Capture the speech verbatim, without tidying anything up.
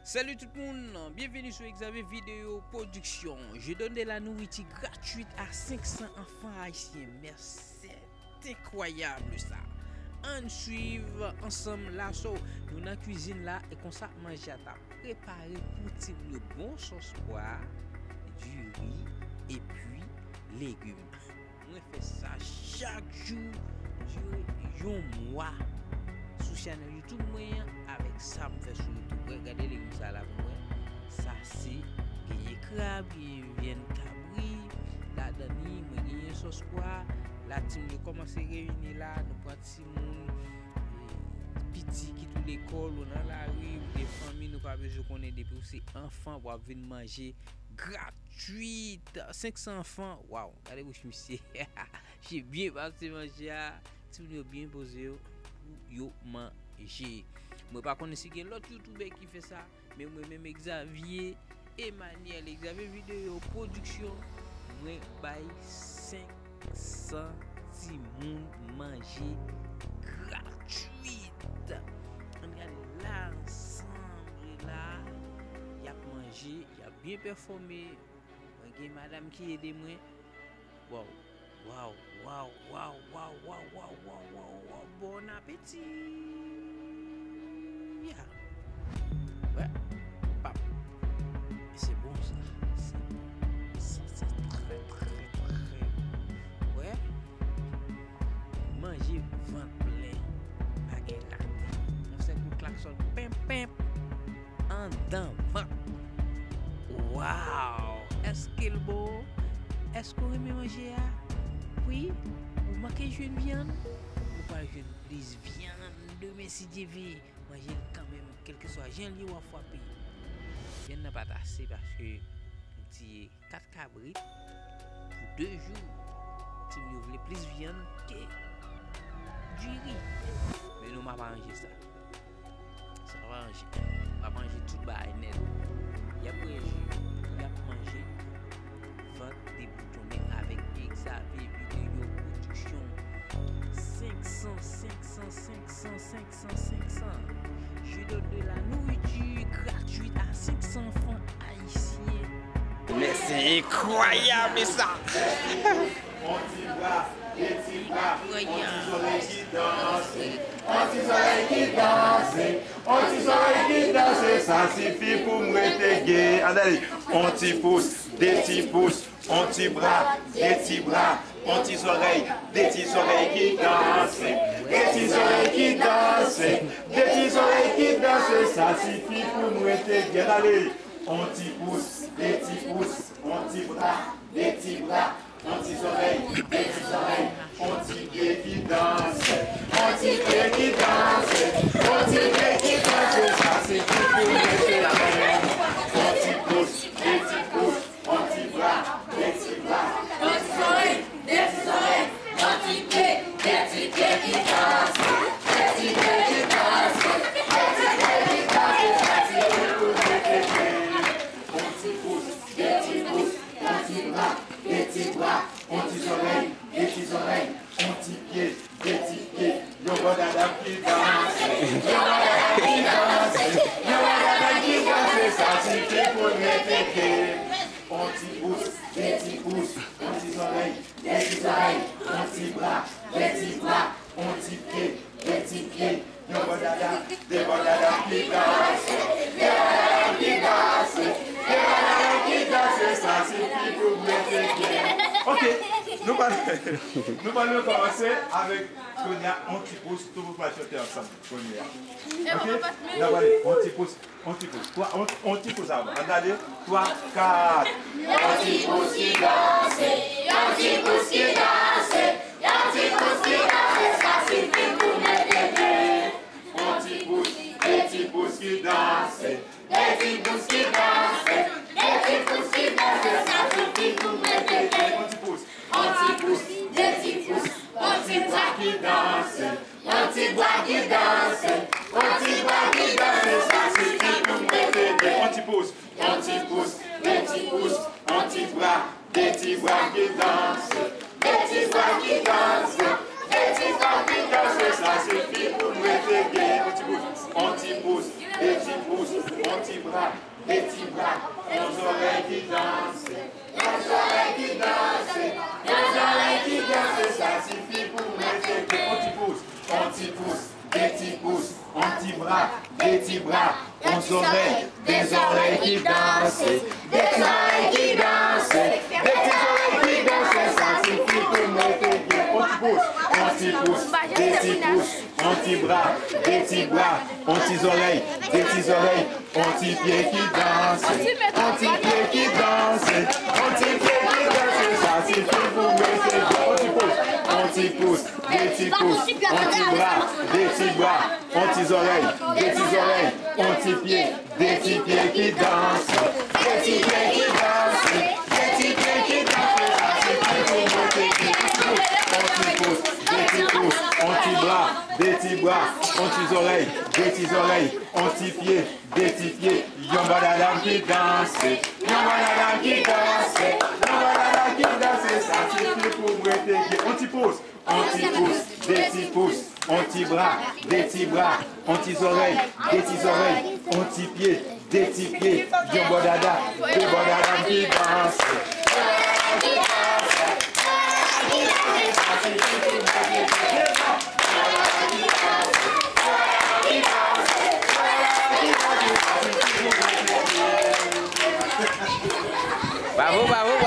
Salut tout moun, bienvenue sur Xavier Vidéo Production. Je donne de la nourriture gratuite à cinq cents enfants haïtiens. Mais c'est incroyable ça. Ann swiv ansanm la so. Nou nan kwizin la e konsa manje a ta prepare pou timoun yo. Bon sòs pwa, diri, epi legim. Mwen fè sa chak jou, dire yon mwa sou chanèl YouTube mwen an, avèk sa m fè sou YouTube. Wè, gade legim sa la pou mwen. Sa se, genyen krab, genyen vyann kabri ladan li, mwen genyen sòs pwa. La, timoun yo kòmanse reyini la, nou pran timoun, e, piti ki tou lekòl ou nan lari, ou gen fanmi, nou pa bezwen konnen, depi ou se anfan, w ap vin manje gratuit. Senk san anfan, waw, gade bouch misye. Misye byen pase manje a, timoun yo byen poze yo pou yo manje. Mwen pa konnen si gen lòt youtubè ki fè sa, men mwen menm Xavier Emmanuel, Xavier Vidéo Production, mwen bay senk san timoun manje gratuit. Ann gade la ansanm, la, y ap manje, y ap byen pèfòme. Mwen gen madanm ki ede mwen. Waw, waw, waw, waw. Bon apeti. Ya. Wè. Pap. E se bon sa. Se bon. Sa, sa trè, trè, trè bon. Wè. Manje vant plen. Pa gen rate. Yon sèl kout klaksòn. Penp, penp. Andan vant. Waw! Èske l bon? Èske w renmen manje a? Wi? Ou manke jwenn vyann? Ou pral jwenn plis vyann demen si Dye vle. Manje l kanmenm, kèlkeswa jan l ye w ap frape. Vyann nan pa t ase paske m tiye kat kabrit pou de jou. Timoun yo vle plis vyann ke diri. Men nou m ap aranje sa. Sa va manje. Va manje tout bagay nèt. Y ap bwè ji, y ap manje. Vant deboutonnen avèk Xavier Vidéo Production. Senk san, senk san, senk san, senk san, senk san. Je donne de la nourriture gratuite à cinq cents enfants haïtiens. Men se enkwayab sa. On ti bra, de ti bra, on ti zòrèy ki danse. On ti zòrèy ki danse, on ti zòrèy ki danse, sa sifi pou m rete gen. An ale. On ti pous, de ti pous, on ti bra, de ti bra, on ti zòrèy, de ti zòrèy ki danse. De ti zòrèy ki danse, de ti zòrèy ki danse, sa sifi pou m rete gen. An ale. On ti pous, de ti pous, on ti bra, de ti bra, on ti zòrèy, de ti zòrèy, on ti pye ki danse, on ti pye ki danse, on ti pye ki danse, sa sifi pou mete men. On ti pous, de ti pous, on ti bra, de ti bra, on ti zòrèy, de ti zòrèy, on ti pye, de ti pye ki danse, de ti pye ki danse, de ti pye ki danse, sa sifi pou mete men. On ti pous, de ti pous, on ti bra, de ti bra, on ti zòrèy, de ti zòrèy, on ti pye, de ti pye, yon bò dada ki danse, yon bò dada ki danse, yon bò dada ki danse, sa sifi pou l mete pye. On ti pous, de ti pous, on ti zòrèy, de ti zòrèy, on ti bra, de ti bra, on ti pye, de ti pye, yon bò dada, de bò dada ki danse, de bò dada ki danse, de bò dada ki danse, sa sifi pou mete pye. Ok, nou pral, nou pral kòmanse avèk kounye a on ti pous, tout moun pral chante ansanm kounye a. Ok, n ap ale, on ti pous. On ti pous. Twa, on, on ti pous avan. Ann ale. Twa, kat. On ti pous ki danse, on ti pous ki danse, on ti pous ki danse, sa sifi pou mete men. On ti pous, de ti pous ki danse, de ti pous ki danse, de ti pous ki danse, sa sifi pou mete men. On ti pous. On ti pous, de ti pous, on ti bra ki danse, on ti bra ki danse, on ti bra ki danse, sa sifi pou mete men. On ti pous. On ti pous, de ti pous, on ti bra, de ti bra ki danse, de ti bra ki danse, de ti bra ki danse, sa sifi pou mete men. On ti pous. On ti pous, de ti pous, on Ti bra, de ti bra, yon zòrèy ki danse. Yon zòrèy ki danse, yon zòrèy ki danse, sa sifi pou mwen teke. On ti pous, on ti pous, de ti pous, on ti bra, de ti bra, on zòrèy, de zòrèy ki danse, de zòrèy ki danse, de ti zòrèy ki danse, sa sifi pou mwen teke. On ti pous, on ti pous, de ti pous, on ti bra, de ti bra, on ti zòrèy, de ti zòrèy, on ti pye ki danse, on ti pye ki danse, on ti pye ki danse, sa sifi pou mwen teke. On ti pous, on ti pous, de ti pous, on ti bra, de ti bra, on ti zòrèy, de ti zòrèy, on ti pye, de ti pye ki danse, de ti pye ki danse, de ti pye ki danse, sa sifi pou mwen teke. On ti pous, de ti pous, on ti bra, de ti bra, on ti zòrèy, de ti zòrèy, on ti pye, de ti pye, yon bò dadam ki danse, yon bò dadam ki danse, yon bò dadam ki danse, sa sifi pou mwen teke. On ti pous, on ti pous, de ti pous, on ti bra, de ti bra, on ti zòrèy, de ti zòrèy, on ti pye, de ti pye, yon bò dada, de bò dadam ki danse. Bravo, bravo,